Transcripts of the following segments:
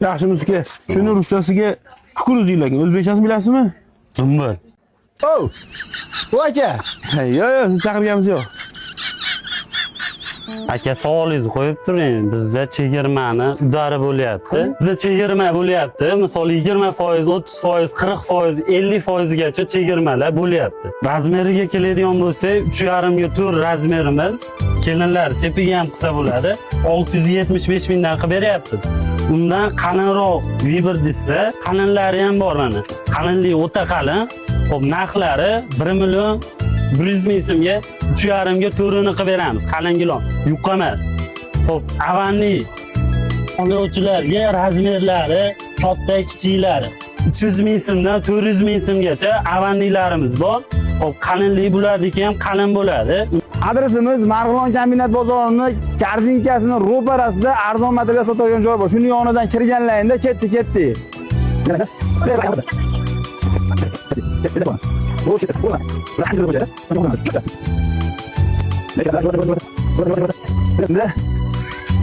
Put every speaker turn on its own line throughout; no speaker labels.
Yaxshimiz uka. Shuni ruschasiga кукуруз deyilgan. O'zbekchasini bilasizmi?
Dumbil.
O! Bu aka.
Yo'q, yo'q, siz chaqirganimiz yo'q.
Aka, savolingizni qo'yib turing. Bizda chegirmani udari bo'lyapti. Bizda chegirma bo'lyapti. Misol 20%, 30%, 40%, 50% gacha chegirmalar bo'lyapti. Razmeriga keladigan bo'lsak, 3,5 ga 4 razmerimiz kelinlar sepiga ham qilsa bo'ladi. 675 mingdan qilib beryapmiz. Undan qalinroq выбор desa, qalinlari ham bor mana. Qalinlik o'ta qalin. Xo'p, narxlari 1 million 100 ming so'mga 3,5 ga 4 ini qilib beramiz. Qalin gilam, yupqa emas. Xo'p, avanli oluvchilarga razmerlari katta kichiklari 300 ming so'mdan 400 ming so'mgacha avanlilarimiz bor. Xo'p, qalinlik bularniki ham qalin bo'ladi.
Adresimiz Marg'ilon kombinat bozorini korzinkasini ro'parasida arzon material sotadigan joy bor. Shuni yonidan kirganlaringda ketdi, ketdi.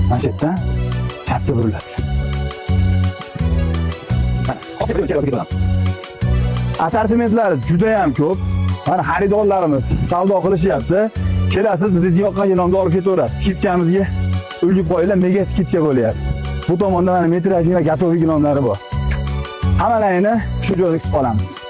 Mana shu yerdan chapga burilasizlar. Assortimentlari juda ham ko'p. Mana xaridorlarimiz savdo qilishyapti. Kelasiz, bizga yoqqan gilamni olib ketaverasiz. Скидка mizga ulgib qo'yinglar, mega скидка bo'lyapti. Bu tomonda mana метражный va готовый gilamlari bor. Hammalaringni shu joyda kutib qolamiz.